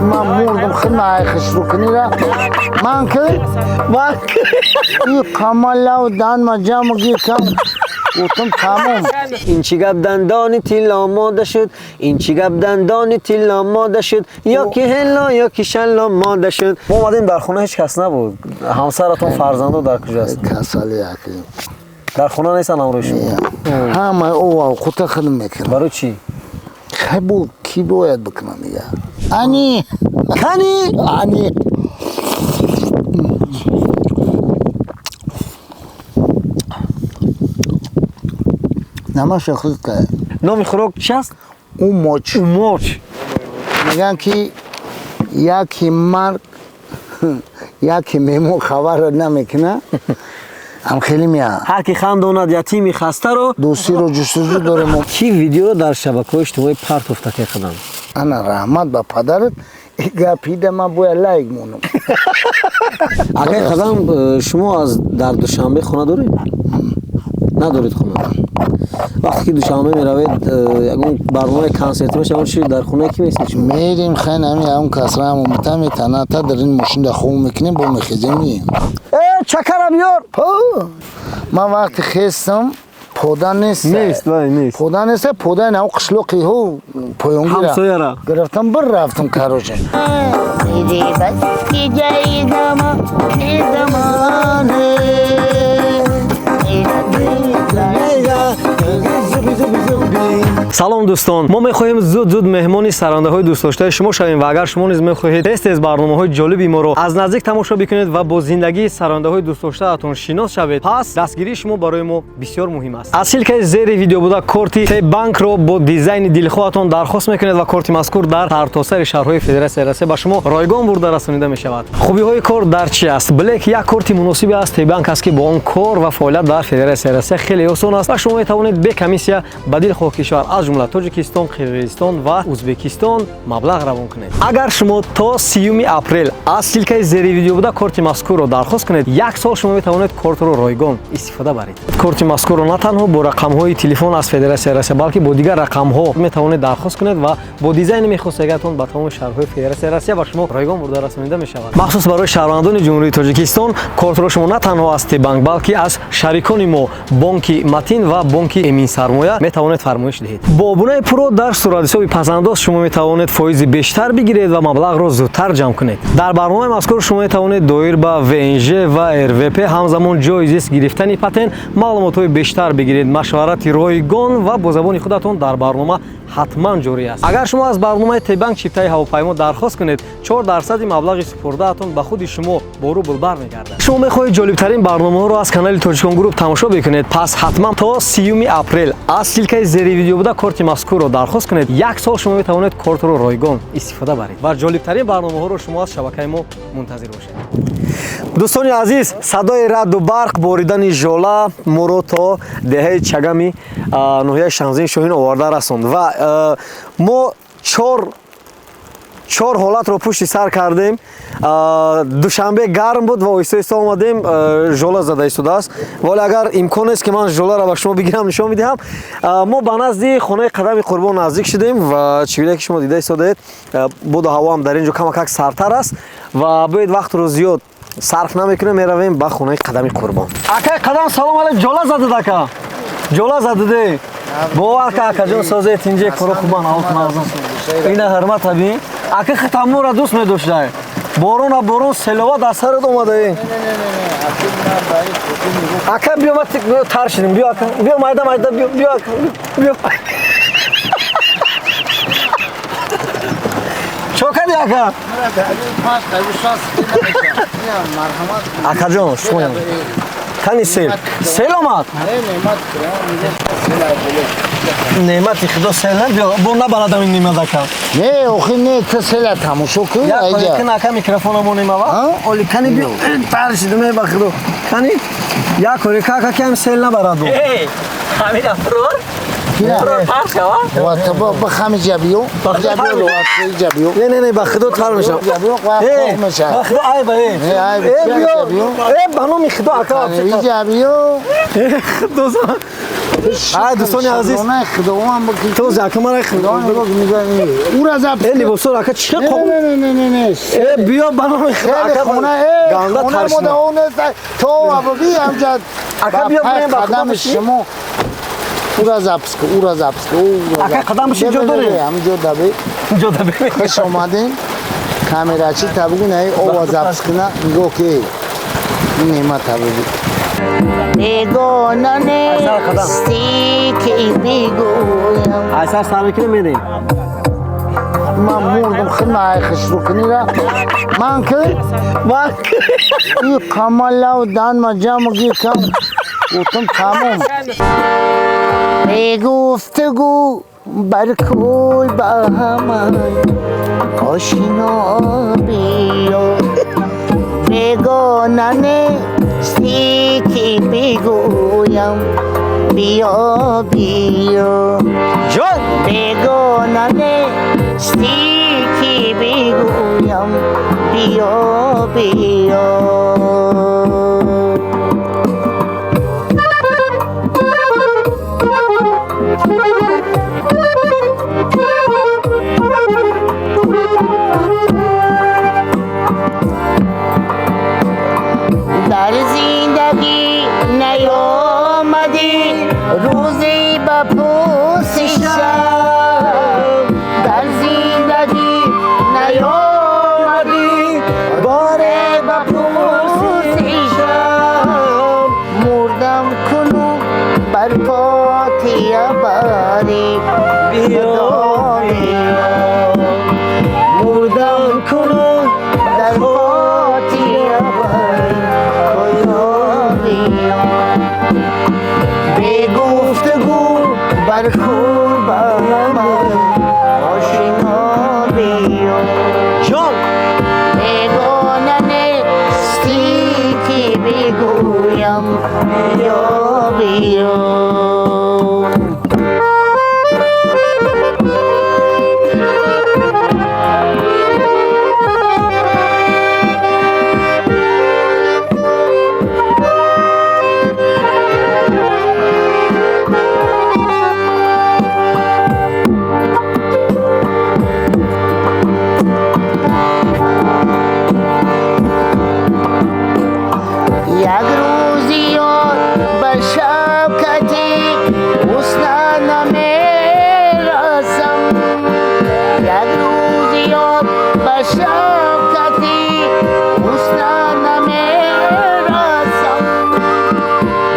Ман мурдам, худма хушрӯкунира. Ман ки? Ман И қамалав данма ҷамъ гиркам. Гуфтам тамом. Ин чӣ гап, дандони тилло мода шуд, ин чӣ гап, дандони тилло мода шуд, ё ки ҳелло, ё ки шалло мода шуд. Мо омадем, дар хона ҳеҷ кас набуд. Ҳамсаратон, фарзандо дар куҷо ҳастанд? Касали яки. Дар хона нестанд ҳамроҳи шумо? Ҳамаи ӯ овқута худм мекунам. Барои чӣ? Хай, бу кӣ бояд бикунам дига? Ани. Кани. Ани. Намаша худ кай. Номи хӯрок чи аст? Умоч. Умоч. Мегӯянд, ки яки марг, яки меҳмон хабарро намекуна, ҳам хеле меа. Ҳар ки хандонад ятими хастаро. Дӯстиро ҷустуҷӯ дорем. Кӣ видеоро дар шабакаҳои иҷтимоӣ партофта кардам? Ана, раҳмат ба падарат, гапида ман бояд лайк монам. Акай Қадам, шумо аз дар Душанбе хона доред? Надоред хона? Вақте ки Душанбе меравед, ягон барномаи консертӣ мешавад, чи дар хонаи ки местед шумо? Мерим, хайн, ҳами ҳам касра ҳам омита метаната, дар ин мошинда хоб мекунем, бо мехезем, мием. Э, чакара биёр. Ман вақти хестам, пода нест. Нест, вай, нест. Пода нест, пода нав қишлоқиҳо поёнгира. Ҳамсояра. Гирифтам, бир рафтам, короче. मेरे बस की जय जमा जमाने मेरा दिल। Салом, дӯстон! Мо мехоҳем зуд-зуд меҳмони сарандаҳои дӯстдоштаи шумо шавем ва агар шумо низ мехоҳед тез-тез барномаҳои ҷолиби моро аз наздик тамошо бикунед ва бо зиндагии сарандаҳои дӯстдоштаатон шинос шавед, пас дастгирии шумо барои мо бисёр муҳим аст. Аз ссылкаи зери видео буда корти Т-банкро бо дизайни дилхоҳатон дархост мекунед ва корти мазкур дар сартосари шаҳрҳои Федератсияи Россия ба шумо ройгон бурда расонида мешавад. Хубиҳои кор дар чи аст? Блек як корти муносибе аз Т-банк аст, ки бо он кор ва фаъолият дар Федератсияи Россия хеле осон аст ва шумо метавонед бе комиссия ба дилхоҳ кишвар, аз ҷумла Тоҷикистон, Қирғизистон ва Ӯзбекистон, маблағ равон кунед. Агар шумо то 30-уми апрел аз ссылкаи зери видео буда корти мазкурро дархост кунед, як сол шумо метавонед кортро ройгон истифода баред. Корти мазкурро на танҳо бо рақамҳои телефон аз Федератсияи Россия, балки бо дигар рақамҳо метавонед дархост кунед ва бо дизайни мехостагиатон ба тамоми шаҳрҳои Федератсияи Россия ба шумо ройгон бурда расонида мешавад. Махсус барои шаҳрвандони Ҷумҳурии Тоҷикистон кортро шумо на танҳо аз Т-банк, балки аз шарикони мо, бонки Матин ва бонки Эминсармоя, метавонед фармоиш диҳед. Бо обунаи Пуро дар суратҳисоби пасандоз шумо метавонед фоизи бештар бигиред ва маблағро зудтар ҷамъ кунед. Дар барномаи мазкур шумо метавонед доир ба ВНЖ ва РВП, ҳамзамон ҷои зист гирифтани патент маълумотҳои бештар бигиред. Машварати ройгон ва бо забони худатон дар барнома ҳатман ҷорӣ аст. Агар шумо аз барномаи Т-банк чиптаи ҳавопаймо дархост кунед, 4 дарсади маблағи супурдаатон ба худи шумо бо рубл бармегардад. Шумо мехоҳед ҷолибтарин барномаҳоро аз канали Тоҷикон Груп тамошо бикунед? Пас ҳатман то 30-уми апрел аз ссылкаи зери видео буда корти мазкурро дархост кунед. Як сол шумо метавонед кортро ройгон истифода баред ва ҷолибтарин барномаҳоро шумо аз шабакаи мо мунтазир бошед. Дӯстони азиз, садои раъду барқ, боридани жола моро то деҳаи Чагами ноҳияи Шамсиддини Шоҳин оварда расонд ва мо чор ҳолатро пушти сар кардем. Душанбе гарм буд ва оҳиста оҳиста омадем, жола зада истодааст, вале агар имкон нест, ки ман жоларо ба шумо бигирам, нишон бидиҳам. Мо ба назди хонаи Қадами Қурбон наздик шудем ва чӣ гуна ки шумо дида истодаед, боду ҳавоам дар ин ҷо камакак сардтар аст ва бояд вақтро зиёд сарф намекунем, меравем ба хонаи Қадами Қурбон. Акай Қадам, салом алейкум! Ҷола задад, ака, ҷола задиде, бовар ка, акаҷон, созе, тинҷе, коро хубан, ҳолтун? Ина ҳурмат аби, ака, хитамура дӯст медоштай. Борона борон, селова дар сарат омадаи. Ака, биё, ма тар шидем, биё, ака, биё, майда майда, биё, биё, ака, биё. Чо кардӣ, ака? Акаҷон, шумо кани, сел, сел омад. Неъмати худо, сел на, биё, бо набарадам ин неъмат, ака. Не, охи не, ту села тамошо кун. Як кун, ака, микрофона монем ава. Оли, кани, биё, тар шидем, ба худо. Кани, як кори ка, ака, кам сел набараду. Ҳамина фурор. Фурор тар шава. Ва ту ба хами ҷабиё, ҷабиё, ва ҷабиё. Не, не, не, ба худо тар мешам. Ҷабиё ва қоқ меша. Ба худо айба, э. Э, биё. Э, ба номи худо, ака. Ҷабиё. Худо. Ай дӯстони азиз, худованд то закамара худованд ура запис. Э либосо ака чӣ қо? Не не не не. Э биё ба номи ака хона, э хона мо да он нест. То аби ҳамҷа ака биё бирем ба қадами шумо. Ура запис ку, ура запис ку. Ака қадам ши ҷо дорем. Ҳам ҷо дабе. Ҷо дабе. Хуш омадин. Камерачи табгу най ова запис кна нигоҳ ки. Неъмат табгу. Бегона нести ки бигӯям. Айсар сар мекунем мерем. Ман мурдам хидма ай хушрӯкунира. Ман ки? Ман ки? И қамалав дан ма ҷамъ гиркам. Гуфтам тамом. Бегуфтугӯ бар кул ба ҳаман ошино биё. Бегона нести ки бигӯям биё биё. Ҷон! Бегона нести ки бигӯям биё биё. Дар зиндагӣ наёмадӣ рӯзе ба пурсишам. Дар зиндагӣ наёмадӣ боре ба пурсишам. Мурдам куну бар фотиҳа барӣ биё биё. Мурдам куну дар фотиҳа барӣ биё. Бегуфтугӯ бар кул ба ман ошино биё. Ҷон! Бегона нести ки бигӯям биё биё. Як рӯзи ёд ба шавкати ҳусна намерасам. Як рӯзи ёд ба шавкати ҳусна намерасам.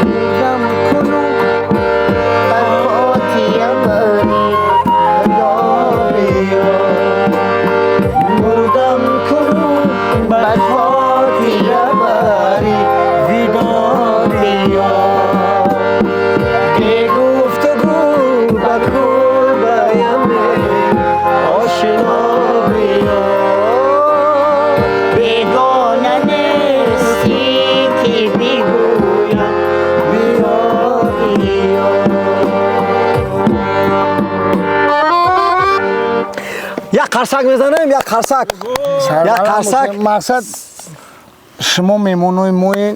Мурдам куну бар фотиҳа барӣ худо биё. Мурдам куну бар фотиҳа барӣ видо биё. Бегуфтугӯ ба кулбаям ошино биё. Бегона нести ки бигӯям биё биё. Як қарсак мезанем, як қарсак. Як қарсак. Мақсад шумо меҳмонои моед.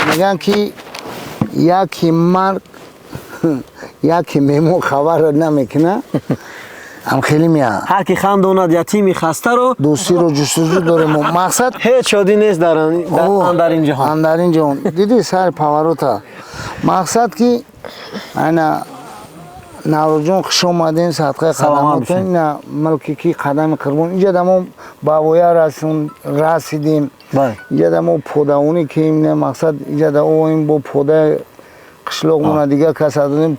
Мегӯянд ки яке марг яке меҳмон хабарро намекунад, ҳам хеле меяд. Ҳар ки хандонад ятими хастаро, дӯстиро ҷустуҷӯ дорем. Мақсад ҳеҷ шодӣ нест дар андар ин ҷаҳон. Андар ин ҷаҳон. Дидӣ сари поворота. Мақсад ки ана Наврӯзҷон хуш омадем, садқаи қадамотон. Ина мулке ки қадами қурбон. Инҷа да мо ба воя расидем. Инҷа да мо подавонӣ ки мақсад инҷа да оем бо подаи қишлоқмона дигар каса додем,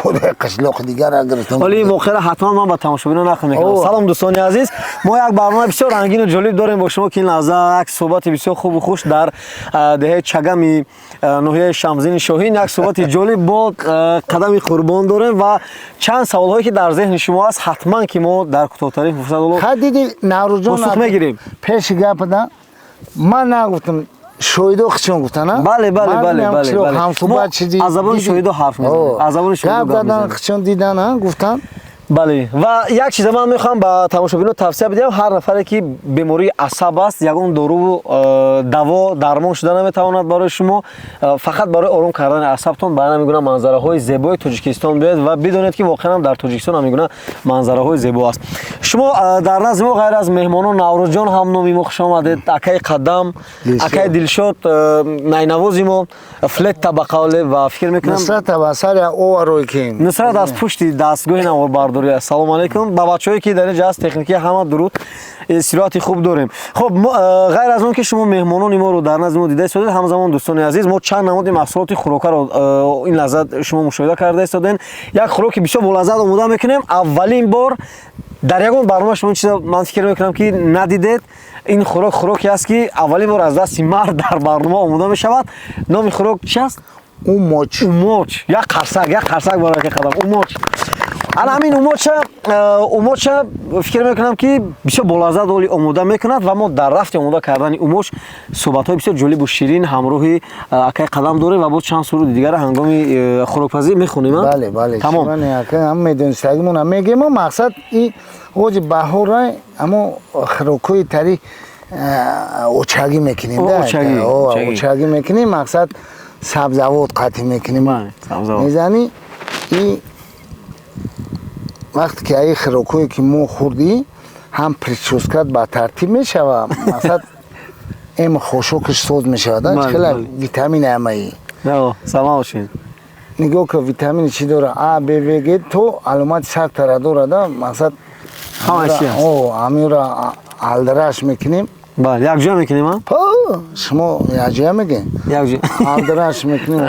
подаи қишлоқи дигарро гирифтем. Ҳоли ин воқеаро ҳатман ман ба тамошобинон нақл мекунам. Салом дӯстони азиз, мо як барномаи бисёр рангину ҷолиб дорем бо шумо ки ин лаҳза як суҳбати бисёр хубу хуш дар деҳаи Чагами ноҳияи Шамсиддини Шоҳин як суҳбати ҷолиб бо қадами қурбон дорем ва чанд саволҳое ки дар зеҳни шумо аст ҳатман ки мо дар кӯтоҳтарин фурсат ҳоло ха диди Наврӯзҷон посух мегирем. Пеши гапда ман нагуфтам, шоҳидо хичон гуфтан, Бале, бале, бале, бале, бале. Ҳамсуҳбат шидӣ. Аз забони шоҳидо ҳарф мезанем. Аз забони шоҳидо гап задан, хичон дидан, гуфтан. Бале, ва як чиза ман мехоҳам ба тамошобинон тавсия бидиҳам: ҳар нафаре, ки бемории асаб аст, ягон доруву даво дармон шуда наметавонад барои шумо. Фақат барои ором кардани асабтон ба ҳамин гуна манзараҳои зебои Тоҷикистон биёед ва бидонед, ки воқеан дар Тоҷикистон ҳамин гуна манзараҳои зебо аст. Шумо дар назди мо ғайр аз меҳмонон Наврӯзҷон, ҳамноми мо, хуш омадед, акаи Қадам, акаи Дилшод, найнавози мо, флета ба қавле, ва фикр мекунам Нусрата ба сари оварой ки Нусрат аз пушти дастгоҳи наворбардорӣ аст. Салому алайкум ба бачаҳое, ки дар ин ҷо аст, техникӣ, ҳама дуруд. Истироҳати хуб дорем. Хуб, ғайр аз он ки шумо меҳмонони моро дар назди мо дида истодед, ҳамзамон, дӯстони азиз, мо чанд намуди маҳсулоти хӯрокаро ин лаҳза шумо мушоҳида карда истодем. Як хӯроки бисёр болаззат омода мекунем. Аввалин бор дар ягон барнома шумо ин чиза, ман фикр мекунам, ки надидед. Ин хӯрок хӯроке аст, ки аввалин бор аз дасти мард дар барнома омода мешавад. Номи хӯрок чи аст? Умоч. Умоч. Як қарсак, як қарсак барои Қадам. Умоч. Ана ҳамин умоча фикр мекунам, ки бисёр болаззат оли омода мекунад, ва мо дар рафти омода кардани умоч суҳбатҳои бисёр ҷолибу ширин ҳамроҳи акаи Қадам дорем ва боз чанд суруди дигара ҳангоми хӯрокпазӣ мехонем. Бале. Тамом. Ҳам медонистагимона мегем. Мақсад и оҷи баҳора амо хӯрокҳои тари очагӣ мекунем. Очагӣ мекунем, мақсад сабзавот қатъӣ мекунем, мезанӣ. И вақте ки аи хӯрокҳое ки мо хӯрдӣ, ҳам прическа т ба тартиб мешава, мақсад эм хошокаш соз мешавад. Хеле витамини ҳамаи. Салом бошед. Нигоҳ ка, витамини чӣ дора: А, Б, В, Г, то аломати сактара дорада. Мақсад ҳаминро алдараш мекунем. Бале, якҷоя мекунем. Шумо якҷоя мегӯем, алдараш мекунем,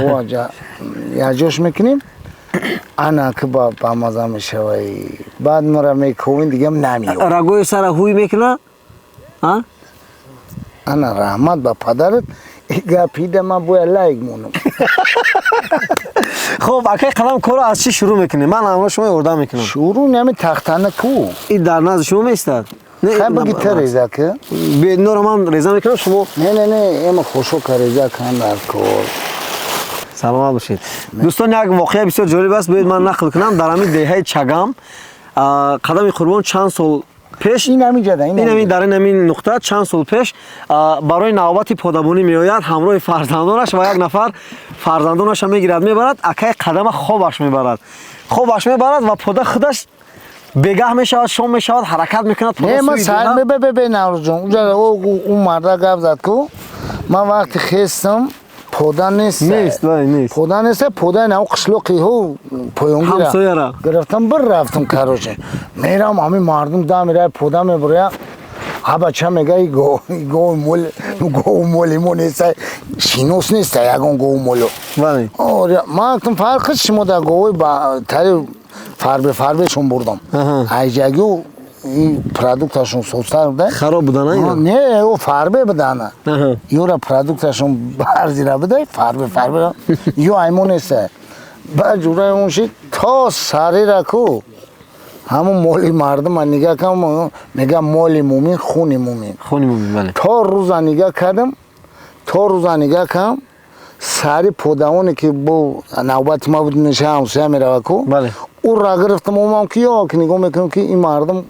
якҷош мекунем. Ана ки ба маза мешавай. Баъд мара мековин, дигам намеёб. Рагои сара ҳуй мекуна. Ана, раҳмат ба падарат, гапида ман бояд лайк монам. Хуб, акай Қадам, корро аз чӣ шурӯъ мекунем? Ман ҳамроҳ шумо ёрдам мекунам. Шурӯъ нами тахтана ку. И дар назди шумо меистад. Хай, баги та реза ки. Беднора ман реза мекунам, шумо. Не, эма хошока реза кан дар кор. Саломат бошед. Дӯстон, як воқеа бисёр ҷолиб аст, биёед ман нақл кунам. Дар ҳамин деҳаи Чагам Қадами Қурбон чанд сол пеш ин ҳамин ҷада. Ин дар ин ҳамин нуқта чанд сол пеш барои навбати подабонӣ меояд ҳамроҳи фарзандонаш, ва як нафар фарзандонаша мегирад, мебарад, акаи Қадама хобаш мебарад, хобаш мебарад, ва пода худаш бегаҳ мешавад, шом мешавад, ҳаракат мекунад. Не, ман сар бе, Наврӯзҷон, уҷа ӯ марда гап зад ку. Ман вақти хестам, пода нест. Нест, нест. Пода нест. Подаи нав қишлоқиҳо поёнгира ҳамсояра гирифтам, бир рафтам. Короче, мерам, ҳамин мардум дам мера, пода мебуря. Ҳа, бача, мега, гови мол, гову моли мо неста, шинос неста ягон гову моло. Ман гуфтам, фарқи шумо дар говои тари фарбе фарбешон бурдам, айҷагиу ин продукташон состар буда. Хароб будана? Не, ӯ фарбе будана, юра продукташон барзира буда, фарбе фарбе ё аймо неста. Баъд ҷураи он шид, то сарира ку ҳамун моли мардума нигаҳ кардам. Мегам, моли мумин, хуни мумин. Хуни мумин, бале. То рӯза нигаҳ кардам, то рӯза нигаҳ кардам, сари подавоне ки бо навбати ма буд, меша ҳамсоя мерава ку, ӯра гирифтам, омам ки ё ки нигоҳ мекунам, ки ин мардум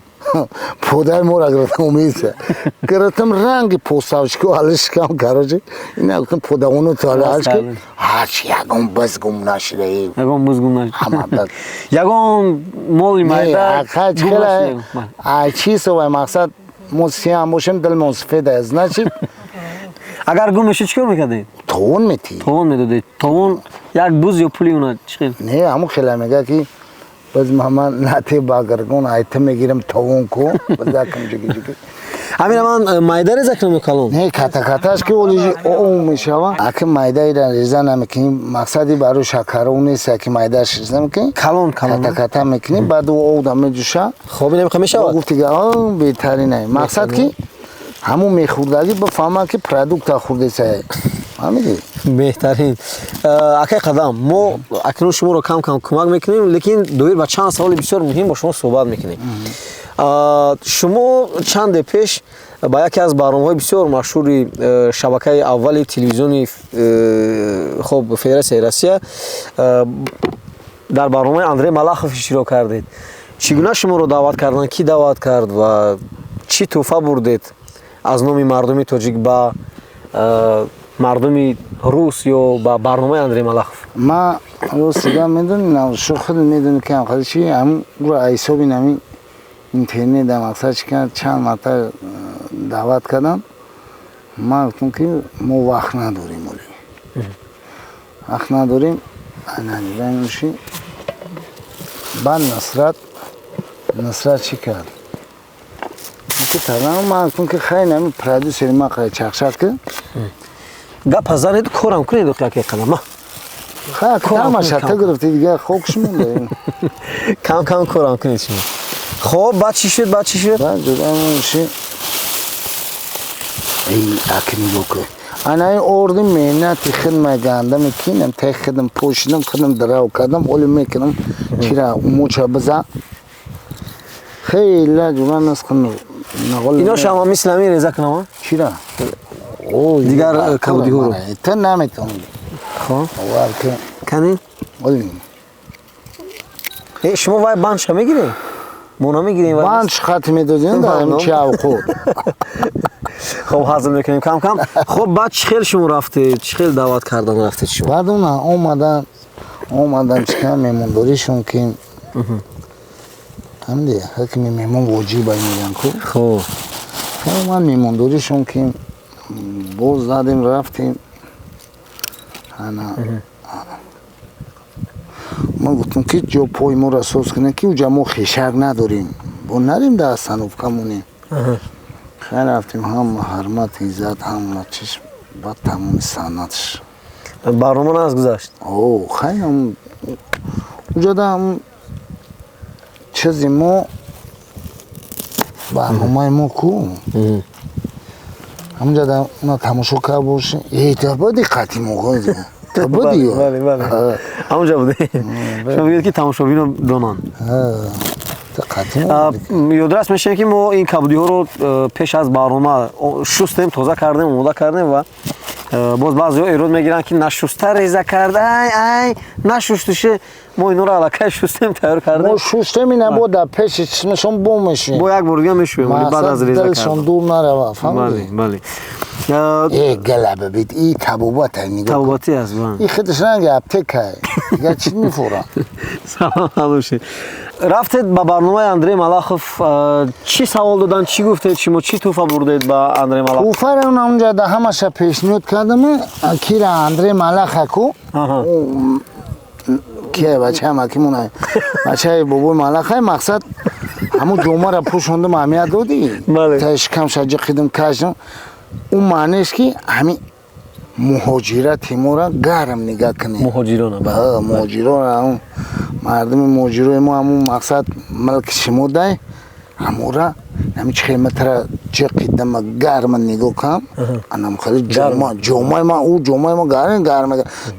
подаи моро гирифтам, омеса гирифтам, ранги поставщик у алишкам. Короче, ина гуфтам, подавону то алишки ҳарчи, ягон биз гум нашуда. Ягон буз гум нашуда, ягон моли майда. Чи совай, мақсад, мо сиям бошем, дилмон сафед аст, значит. Агар гум мешуд, чӣ кор мекардед? Товон метӣ. Товон медодед? Товон як буз ё пули уна чӣ хел? Не, ҳамун хела мега, ки боз ман нате багаргон айта мегирам, товон ку бизакам ҷиги ҷиги. Ҳамина ман майда реза кунам ё калон? Не, ката каташ ки олижи о мешава. Аки майдаира реза намекунӣ, мақсади барои шакаров нест, аки майдааш реза мекунӣ. Калон калон. Ката ката мекунӣ, баъд овда меҷӯша. Хоб, ина мешавад. Гуфти беҳтаринай, мақсад ки ҳамун мехӯрдагӣ бифаҳмад, ки продукта хӯрдеса, фаҳмидӣ? Беҳтарин. Акай Қадам, мо акнун шуморо кам кам кӯмак мекунем, лекин доир ба чанд саволи бисёр муҳим бо шумо суҳбат мекунем. Шумо чанде пеш ба яке аз барномаҳои бисёр машҳури шабакаи аввали телевизиони хоб Федератсияи Россия, дар барномаи Андрей Малахов иштирок кардед. Чӣ гуна шуморо даъват карданд, кӣ даъват кард ва чӣ тӯҳфа бурдед аз номи мардуми тоҷик ба мардуми рус ё ба барномаи Андрей Малахов? Ма рости гап, медонӣ, Наврӯзшо, худ медонӣ, ки ҳамхали чи ҳам уро ҳисоби нами интернет дар мақсад чи кард, чанд марта даъват кардам. Ман гуфтам, ки мо вақт надорем, оли вақт надорем. Надиданши. Баъд Насрат чӣ кард, ки ман гуфтам, ки хай, нами продюсери ма қай чақчақ ки. Гапа занеду корам кунед, яке қадам. Хай, тамаша та гирифти, дига хокш монда. Кам кам корам кунед шумо. Хоб, баъд чӣ шуд, баъд чӣ шуд? Баъд ҷудамши. Эй, аки, нигоҳ кун, анаи орди меҳнати хидма гандами кинам, тай хидм пошидам, хидм драв кардам, оли мекунам чира муча биза, хеле ҷура нас кун. Ино шама мисли ҳамин реза кунам? Чира? Дигар кабудиҳоро. Та наметавонӣ. Хоб, кани. Шумо вай бандша мегиред, мо намегирем. Бандш хат медодем дар чи авқот. Хоб, ҳазм мекунем кам кам. Хоб, баъд чӣ хел шумо рафтед, чӣ хел даъват кардан рафтед шумо? Баъд она омадан, чикар, меҳмондоришон ки ҳамди ҳукми меҳмон воҷиба мегӯян ку. Хоб. Ман меҳмондоришон ки боз задем, рафтем. Ана ман гуфтам, ки ҷо пои моро соз кунем, ки уҷа мо хешак надорем, бо нарем, дар остановка монем. Хай, рафтем, ҳама ҳурмат, иззат, ҳама чиз, баъд тамоми санъатш. Барнома наз гузашт. О, хай, уҷада чизи мо, барномаи мо ку, ҳамунҷада уна тамошо кард боши. Э, та буди қати мо, та буди. Ҳамунҷа буде. Шумо бигӯед, ки тамошобино донанд. Ёдрас мешавем, ки мо ин кабудиҳоро пеш аз барнома шустем, тоза кардем, омода кардем ва боз баъзеҳо эрод мегиранд, ки нашуста реза кард, ай ай, нашуштуше. Мо инҳоро аллакай шустем, тайёр кардем. Мо шустем, ина бо дар пеши чишмашон бо мешӯем. Бо як бор дига мешӯем баъд аз реза. Дилшон дур нарава, фаҳмидӣ? Бале. Э, гала бибид, и табобат, нигоҳ. Табобатӣ аст. И худаш ранги аптека, дигар чӣ мефурам. Саломат бошед. Рафтед ба барномаи Андрей Малахов, чӣ савол доданд, чӣ гуфтед шумо, чӣ тӯҳфа бурдед ба Андрей Малахов? Тӯҳфаро онҷа да ҳамаша пешниҳод кардам, кира Андрей Малаха ку, кия, бачаи макимона, бачаи бобои Малахай. Мақсад, ҳамун ҷомаро пӯшондум, аҳамият додӣ, та шикамша ҷиқидим, кашдам. Ӯ маънеш, ки ҳамин муҳоҷирати моро гарм нигаҳ кунем. Муҳоҷирона. Муҳоҷирона, мардуми муҳоҷирои мо, ҳамун мақсад, милки шумо дай, ҳамора ҳами чи хелматара ҷиқидама, гарма нигоҳ кам. Анам хеле ҷомаи ма, ӯ ҷомаи ма гарм гарм,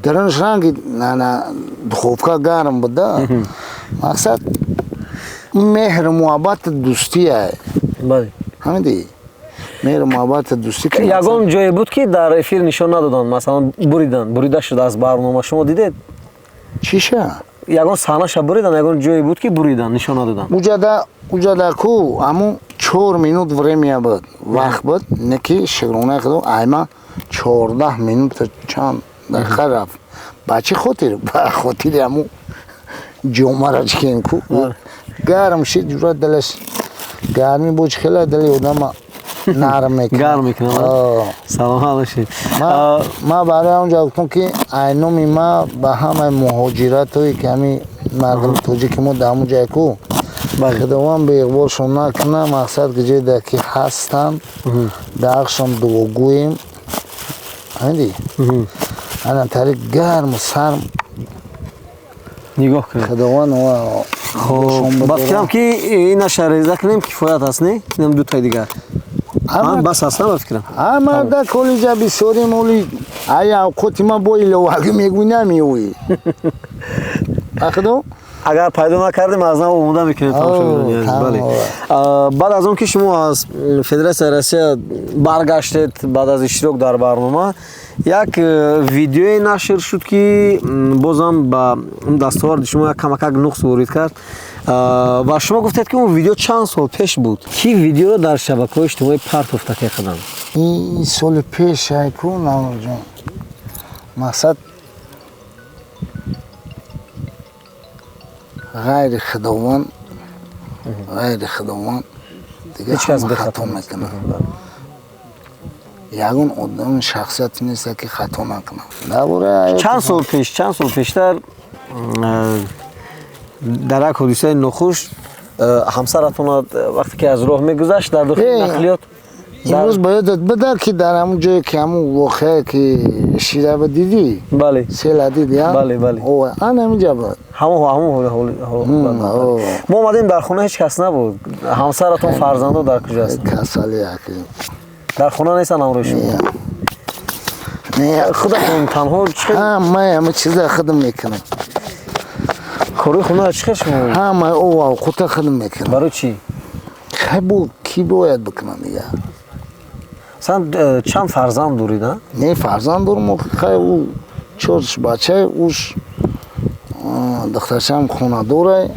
дарунаш ранги на духовка гарм буда. Мақсад, меҳру муҳаббати дӯстия, ҳамиди меҳру муҳаббати дӯстӣ. Ягон ҷое буд, ки дар эфир нишон надоданд, масалан, буридан, бурида шуда аз барнома, шумо дидед? Чиша? Ягон саҳнаша буридан, ягон ҷое буд, ки буридан, нишон надоданд? Уҷада ку ҳамун 4 минут время буд, вақт буд, не ки шукронаи худо, айма 14 минута чанд дақиқа рафт. Ба чӣ хотир? Ба хотири ҳамун ҷомара чикем ку, гарм шид, ҷура дилаш гармӣ бо, чӣ хела дили одама нарм мекунад. Гарм мекунад. Саломат бошед. Ма барои онҷа гуфтам, ки айноми ма ба ҳамаи муҳоҷиратое, ки ҳами мардуми тоҷики мо дар ҳамун ҷай ку, худованд беиқболшон накуна. Мақсад, ки ҷойда ки ҳастанд, дар ҳақшон дуогӯем, ҳамиди ана тари гарму сарм нигоҳ кунед. Худованд. Ба фикрам, ки инаша реза кунем, кифоят аст, не? Инам дутаи дигар бас аст, ба фикрам. Амарда колиҷа бисёри моли, ай авқоти ма бо иловагӣ мегӯй, намеоӣ, ахудо. Агар пайдо накардем, аз нав омода мекунем, тамошобинони азиз. Бале, баъд аз он ки шумо аз Федератсияи Россия баргаштед, баъд аз иштирок дар барнома, як видеое нашр шуд, ки бозам ба дастоварди шумо як камакак нуқс ворид кард. Ва шумо гуфтед, ки он видео чанд сол пеш буд. Ки видеоро дар шабакаҳои иҷтимоӣ партофта карданд? Ин соли пеш айку, Наврӯзҷон. Мақсад ғайри Худованд, ғайри Худованд дига Ҳеҷ кас ҳама бехато хато нест. мекунад. Ягон одами шахсияте нест, ки хато накунад. Дар бораи Чанд сол пеш, чанд сол пештар дар як ҳодисаи нохуш ҳамсаратон вақте ки аз роҳ мегузашт дар дохили нақлиёт имрӯз ба ёдат буда, ки дар ҳамун ҷое, ки ҳамун воқеае, ки шира ба дидӣ, бале села дидӣ, а? Бале, бале. О, ана ҳаминҷа буд. Ҳамон о. мо омадем, дар хона ҳеҷ кас набуд. Ҳамсаратон, фарзандо дар куҷо ҳастанд? Касали яки. Дар хона нестанд ҳамроҳи шумо? Не. Худатон танҳо чӣ хел Ҳамаи ҳама чиза худам мекунам. Кори хонаро чӣ хел шумо? Ҳамаи ов авқута худам мекунам. Барои чӣ? Хай, бо кӣ бояд бикунам дига? Масалан, чанд фарзанд доред, а? Не, фарзанд дорам, хай, ӯ чор бачаи, уш духтарчаам хонадорай.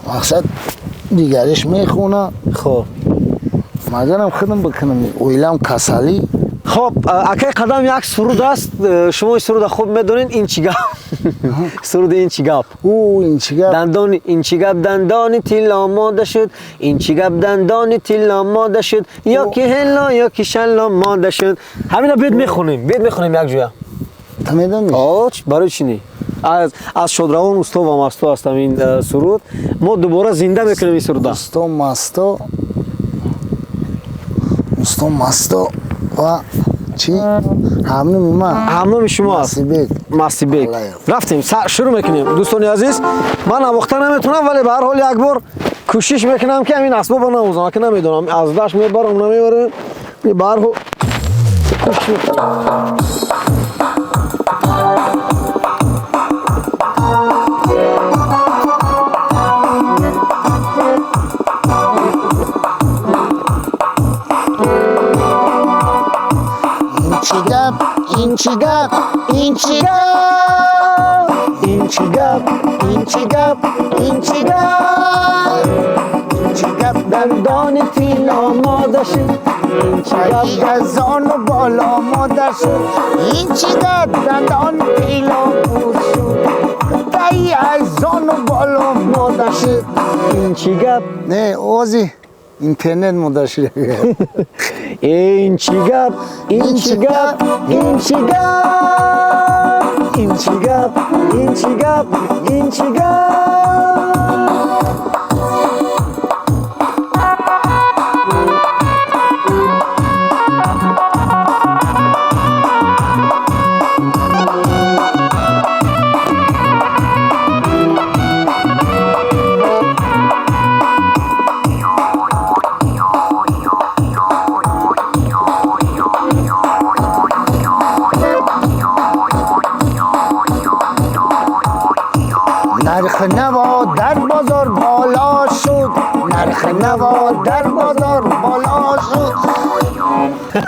Мақсад, дигариш мехона. Хоб. Магарам худам бикунам, оилам касалӣ. Хоб, акай Қадам, як суруд аст, шумо ин суруда хуб медонед. Ин чӣ гап, суруди ин чӣ гап? Ӯ, ин чӣ гап? Дандони ин чӣ гап, дандони тилло омода шуд, ин чӣ гап, дандони тилло омода шуд, ё ки ҳелло, ё ки шалло мода шуд. Ҳамина бед мехонем, бед мехонем якҷоя. Ту медонӣ? О, барои чӣ не? Аз шодравон усто ва масто аст ҳамин суруд. Мо дубора зинда мекунем ин суруда. Усто масто, усто масто ва чӣ, ҳамнуми ман. Ҳамноми шумо аст. Насиббек. Масибек. Аллаев. Рафтем, шурӯъ мекунем. Дӯстони азиз, ман навохта наметавонам, вале ба ҳар ҳол як бор кӯшиш мекунам, ки ҳамин асбобро навозам, ки намедонам, аз дашт мебарам, намебарам, ба ҳар ҳол кӯшиш мекунам. Ин чӣ гап, ин чӣ гап, ин чӣ гап, Ин чӣ гап, ин чӣ гап, ин чӣ гап, ин чӣ гап, дандони тилло омода шуд, ин чӣ гап, аз ону боло мода шуд, ин чӣ гап, дандони тилло буд шуд, дай аз ону боло мода шуд. Ин чӣ гап? Не, ози интернет мода шуд. Ин чӣ гап, ин чӣ гап, ин чӣ гап, ин чӣ гап, ин чӣ гап, ин чӣ гап? نرخ نوا در بازار بالا شد، نرخ نوا در بازار بالا شد،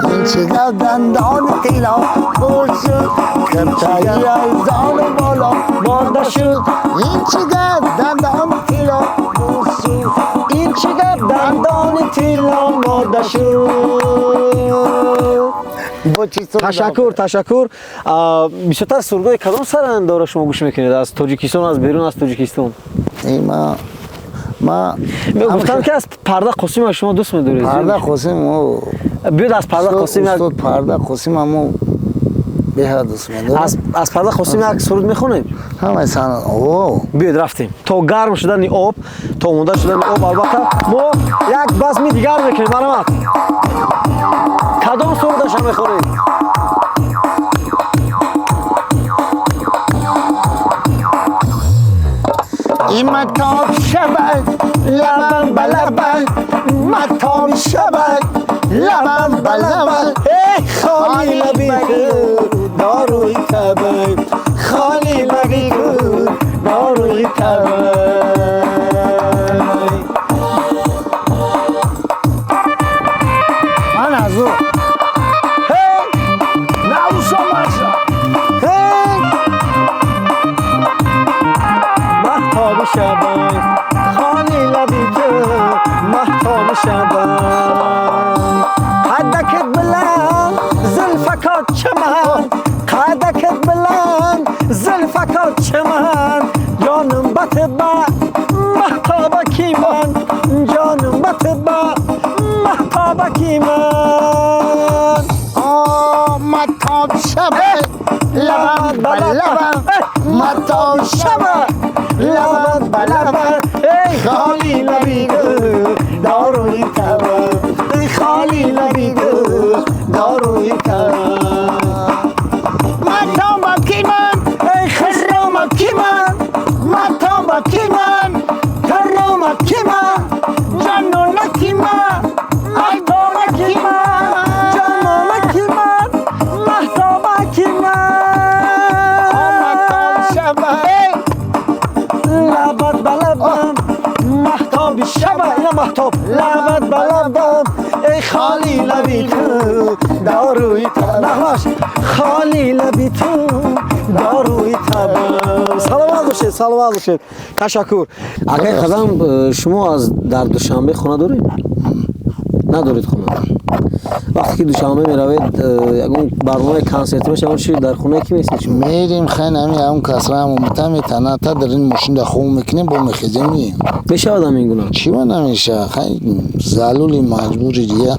این چقدر دندان طلا پر شد، کرتایی از آن بالا ماده شد، این چقدر دندان طلا پر شد، این چقدر دندان طلا ماده شد. با چی سر؟ Ташаккур, ташаккур. Бисёртар сурудҳои кадом сарояндора шумо гӯш мекунед, аз Тоҷикистон, аз берун аз Тоҷикистон? Эй, ма Гуфтам, ки аз Парда Қосима шумо дӯст медоред. Парда Қосим о. Биёд, аз Парда Қосим як Устод Парда Қосим ҳамо беҳад дӯст медорам. Аз Парда Қосим як суруд мехонем. Ҳамаи санъат о. Биёед, рафтем. То гарм шудани об, то омода шудани об, албатта, мо як базми дигар мекунем. Марҳамат, кадом сурудаша мехонед? این متاب شود لبم به لبم، متاب شود لبم به لبم. Эй, холи лаби ту доруи табай, холи лаби ту доруи табай. من از او Эй, نوشا مشا. Эй, маҳтоби шабай. Махтобаки ман. Матоб шаба лабам ба лабам, матоб шаба лабам ба лабам, эй холи лаби ту доруи табам, эй холи лаби ту доруи табам. Матобаки ман, эй хиромаки ман, матобаки ман, каромаки ман, ҷанонаки ман, маҳтобаки ман, ҷанонаки ман, маҳтобаки ман. Матоб шаба Лабат ба лабам, маҳтоби шаба, ина маҳтоб, лабат ба лабам, эй холи лаби ту доруи табам. Нағмаш, холи лаби ту доруи табам. Саломат бошед, саломат бошед, ташаккур. Акай Қадам, шумо аз дар Душанбе хона доред? Надоред хона? Вақте ки Душанбе меравед, ягон барномаи консерт мешавад, чи дар хонаи ки местед шумо? Мерим, хайн ами ҳам касраам омада метана, та дар ин мошин хоб мекунем, бо мехезем, мием. Мешавад ҳамин гуна? Чӣ ба намешавад? Хайн, залули маҷбури дига.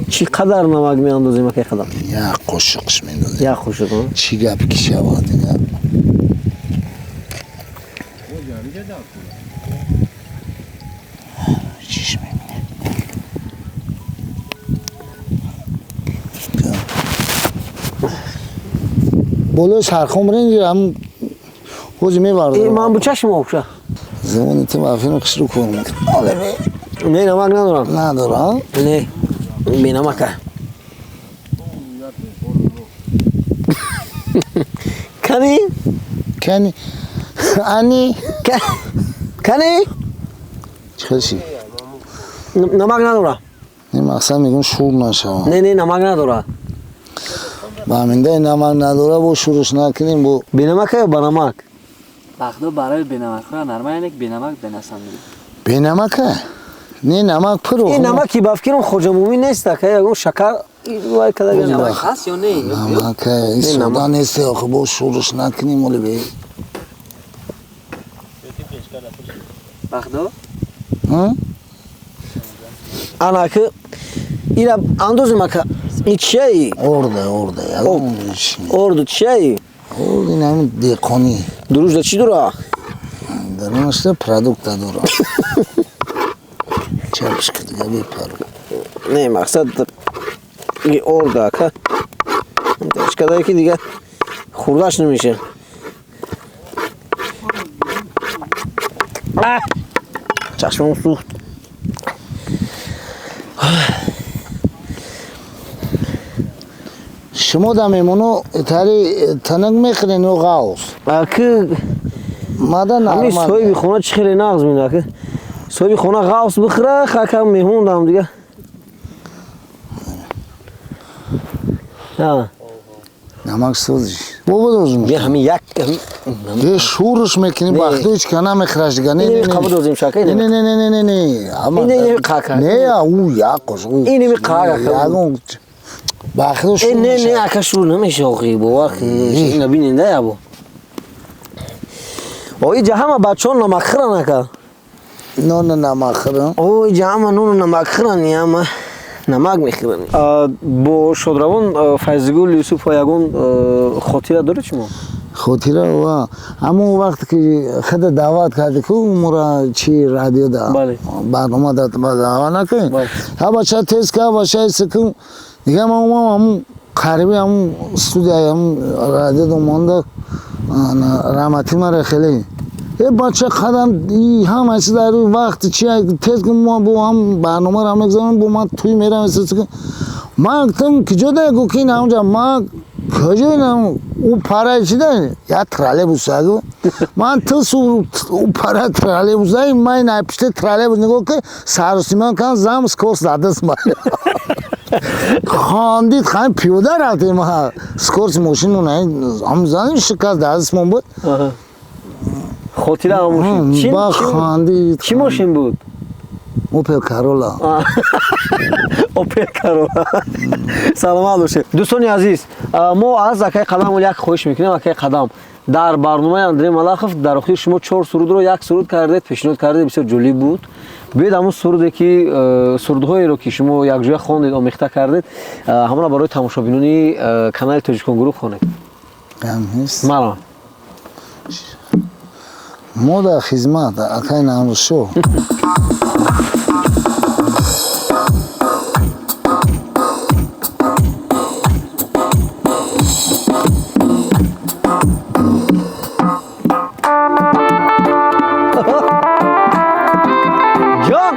Чӣ қадар намак меандозем, акай Қадам? Як қошиқш мендозем. Як қошиқ? Чӣ гап ки шавад дига. Чиш мебинем. Болои сархон бирен, ҳам ҳози мевардорам. Ман бу чашм обша. Забони ту мафину хушрӯ кор мекунад. Не, намак надорам. Надорам? Не, бенамака. Кани? Кани? Ани? Кани? Чӣ хел ши? Намак надора. Не, мақсад мегӯм, шур нашавам. Не, не, намак надора. Ба ҳаминдаи намак надора, бо шурш накунем, бо Бенамака ё банамак? Бахдо барои бенамакхӯра нормально, бенамак бенасандӣ. Бенамака? Не, намак пур. Ин намаки ба фикрам Хоҷа Мумин нест, ака, ягон шакар вай када. Намак ҳаст ё не? Намака ин сода нест, охи, бо шурш накунем, оли бе. Бахдо? Ана ки ира андозем, ака. Ин чияи? Орда, орда. Орду чияи? Орд ин ҳамин деҳқонӣ. Дуружда чӣ дора? Дарунашда продукта дора. Чапшка дига бепару. Не, мақсад и орда, ака. Чикадае ки дига хӯрдаш намеша. Чашмам сӯхт. Шумо да меҳмоно тари танак мехӯрен ё ғавз? Аки Мада ҳамин нормал. Соҳиби хона чӣ хеле нағз мебина, ака. Соҳиби хона ғавз бихӯра, хака меҳмон дам дига. Намак созиш. Бо бидозм. Бия, ҳамин як Е, шурш мекунӣ, Не. бахту ҳеч ка намехӯраш дига. Не, Ин не, не. қабул дозем, шака, Не, не, не, не, не, не. Ама Ин не, қака. Не, ӯ як қошуқ. Ин ми қака. Ягон бахту шур. Э, не, не, ака, шур намеша, охи, бовар кун. Ина бинен да ябо. О, иҷа ҳама бачаҳо намакхӯран, ака. Нону намакхӯрам. О, иҷа ҳама нону намакхӯран, ҳама намак мехӯран. Бо шодравон Файзигул Юсупова ягон хотира доред шумо? Хотира ва ҳамон вақте ки худа даъват карди ку мора чи радио да барнома да даъват накунед. Ҳа, бача, тез ка, бача, секун. Дига ман омам, ҳамун қариби ҳамун студияи ҳамун радио да монда, раҳматӣ мара хеле. Э, бача қадам, и ҳама чиз дар вақти чи тез кун, мо бо ҳам барномаро мегзарем, бо ман туй мерам, секун. Ман гуфтам, куҷо да? Гуфт, ки ин ҳамунҷа. Ман куҷо ин ӯ пара чи да? Я троллейбус агу. Ман ту су ӯ пара троллейбус ай, ман ин ай пишти троллейбус нигоҳ ки сарусиман кан зам скорость задас ма. Хондид, хан пиёда рафтем, скорость мошину на ҳам заним шикаст дастмон буд. Хотира ҳамон шуд. Ба хандид. Чӣ мошин буд? Опел Карола. Опел Карола. Саломат бошед. Дӯстони азиз, мо аз акай Қадам як хоҳиш мекунем, акай Қадам. Дар барномаи Андрей Малахов дар охир шумо 4 сурудро як суруд кардед, пешниҳод кардед, бисёр ҷолиб буд. Биёед ҳамун суруде ки сурудҳоеро ки шумо якҷоя хондед, омехта кардед, ҳамонро барои тамошобинони канали Тоҷикон гурӯҳ хонед. Марҳамат. Мо дар хизмат, акай Наврӯзшоҳ. Ҷон!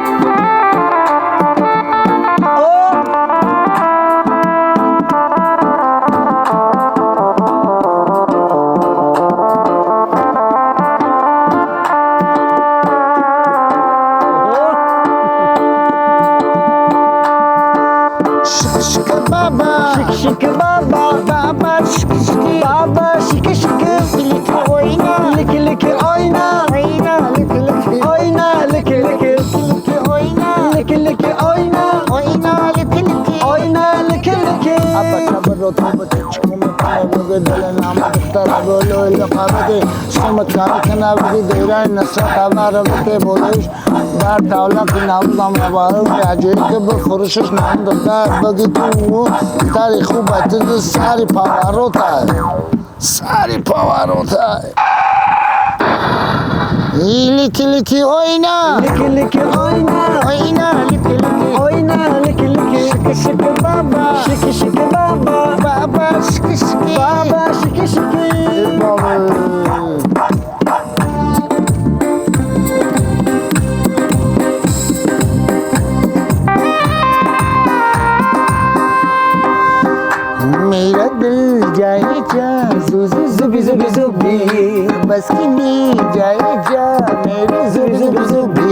Шик шик баба, Шик баба, баба шик шик, баба шик шик, лик ойна, лик лик ойна, ойна лик лик, ойна лик лик, лик ойна, лик лик ойна, ойна лик лик, ойна лик лик. Аба чабро тоба чикум бага дил нам духтар боло лақабати сумат кана биди дейрай насрат аварабате болиш бар тавла ки навдам рабару аҷоиб ки бифурӯшиш нам духтар баги ту тари хуб атиду сари паварота, сари паварота. Лики лики ойна, Лик лик ойна, ойна лики лики, ойна лик лик, шик шик баба, шик шик баба, баба шик шик, баба шик шик. Баба. मेरा दिल जाए जा जुजु Зуби зуби зуби, बस की नी जाए जा मेरे जुबी जुबी जुबी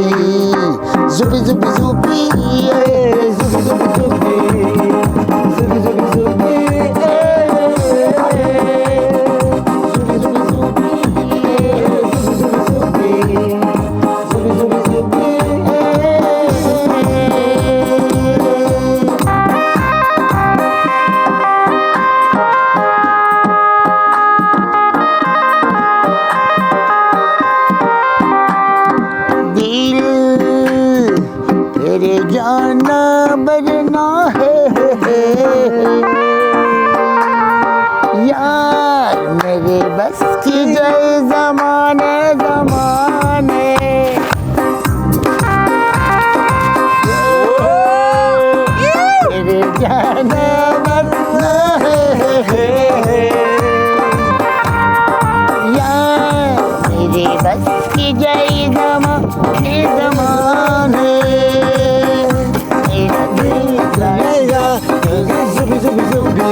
जुबी जुबी जुबी зуби зуби зуби, зуби зуби зуби, जुबी जुबी जुबी зуби зуби зуби, зуби зуби зуби. दिल तेरे जाना बजना है, यार मेरे बस की जय जमाने जमाने। तेरे जाना बजना है, यार मेरे बस की जय जमाने जमाने। मेरा दिल जाएगा Зуби зуби зуби,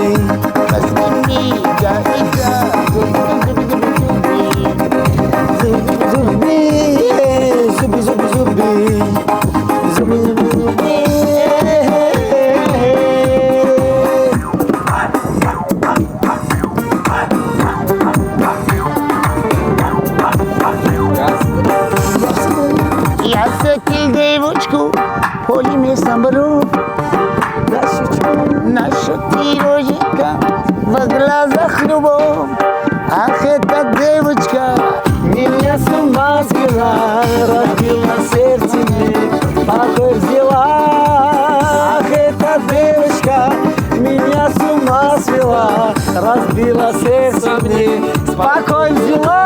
बस की जाएगा जुबी जुबी जुबी зуби, зуби зуби зуби, зуби зуби зуби. Я сетил девочку, поле में संभरू наша тирожика в глазах любовь. Ах, эта девочка Меня с ума свела, разбила сердце мне, покой взяла. Ах, эта девочка меня с ума свела, разбила сердце мне, спокой взяла.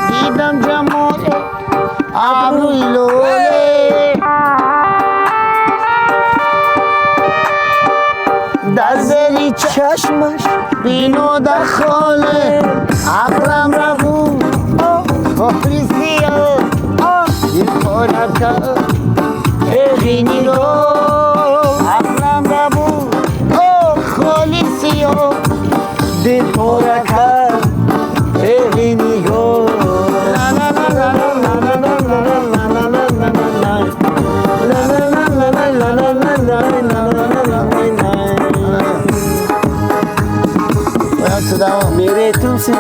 Дидам ҷамоле абрӯи лоле, дар зери Чашмаш бинода холе, ақлам равун хохри сиёҳ, дил пора кард Эғи нигоҳ, ақлам равун холи сиёҳ, дил пора кард эғи нигоҳ. मेरे तुमसे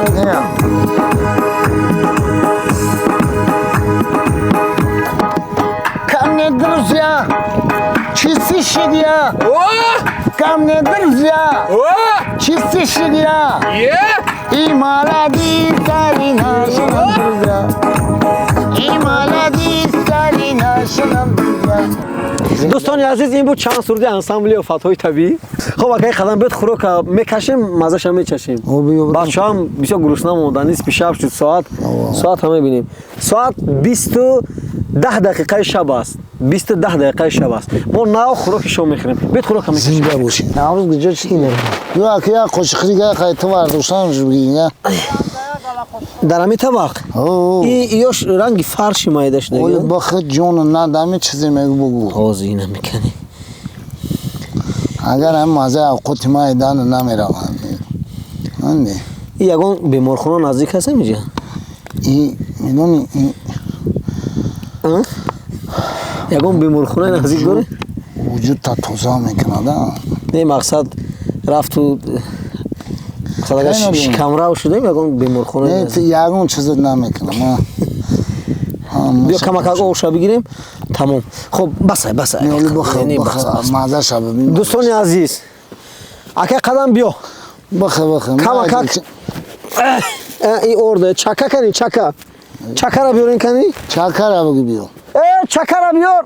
Чисты шидия. Ко мне друзья. Чисты шидия. И молодые стали наши нам друзья. И молодые стали наши нам друзья. Дӯстони азиз, ин буд чанд суруди ансамбли офатҳои табиӣ. Хоб, акаи Қадам, биёд, хӯрока мекашем, маззаша мечашем. Бачаҳам бисёр гурусна монда, нисфи шаб шуд. Соат ҳам мебинем, соат 20:10 шаб аст, 20:10 шаб аст. Мо нав хӯроки шом мехӯрем. Биёд, хӯрока мекашем. Зинда бошӣ. Наврӯз куҷо чи? Ё аки як қошиқи дига қай ту вардоштан бигӣ. Дар ҳамин табақ ёш ранги фарши майда Оли шуда. Бахи ҷону надами чизе мегу, бугу. Ҳозир ина меканӣ. Агар ҳам мазаи авқоти майдану намераванд. Анде. И ягон беморхона наздик ҳаст ҳамиҷа? И медони и Ягон беморхонаи наздик дорӣ? Вуҷудта тоза мекунад. Не, мақсад рафту мақсад агар Кай набинем? шикамрав шудем, ягон беморхонаи Не, наздик. Ягон чизат намекунам. Биё, камакак оша бигирем, тамом. Хоб, басай, басай. Не, оли бахе, Не, бахе, бас, бас. мазаша бибин. Дӯстони азиз, акай Қадам, биё. Бахе, бахе. Камакак. И орда чака кани, чака, чакара биёрен, кани. Чакара бугу, биё. Э, чакара биёр,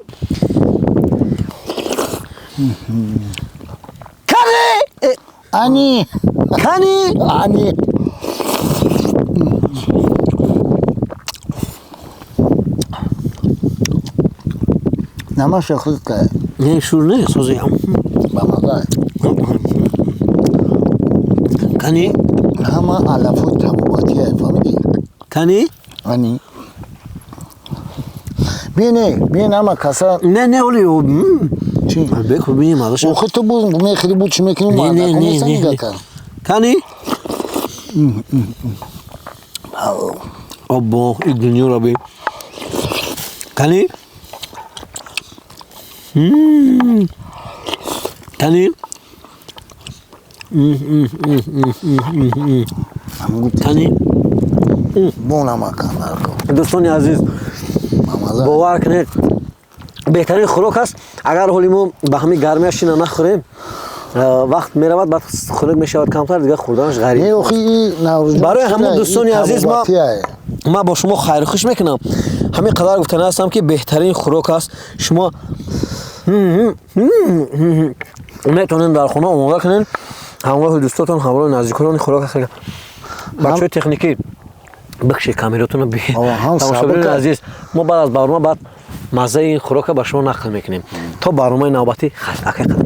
кани. Э, Ани, кани. Ани. Намаша худка. Не, шур не, сози. Ба маза. Кани. Ҳама алафои табобатия, фаҳмидӣ? Кани. Ани. Бине, бин ҳама каса. Не, не, оли. Чӣ? Беку, бинем мазаша. Охи ту буз мехӯри, бу чӣ мекунӣ? Не, не, не, не, не. Кани. Обо, и дунёро би. Кани. Кани. Кани. Бо намакан. Дӯстони азиз, бовар кунед, беҳтарин хӯрок аст. Агар ҳоли мо ба ҳамин гармия шина нахӯрем, вақт меравад, баъд хӯрок мешавад камтар, дигар хӯрданаш ғариб. Не, охи Наврӯзҷон. Барои ҳамон, дӯстони азиз, ман бо шумо хайрхуш мекунам. Ҳамин қадар гуфтани ҳастам, ки беҳтарин хӯрок аст. Шумо метавонед дар хона омода кунед, ҳамроҳи дӯстотон, ҳамроҳи наздикотон хӯрок хӯред. Бачаҳои техникӣ, бикшед камератонро. Тамошобинони азиз, мо баъд аз барнома баъд маззаи ин хӯрока ба шумо нақл мекунем. То барномаи навбатӣ, хайр, акай Қадам.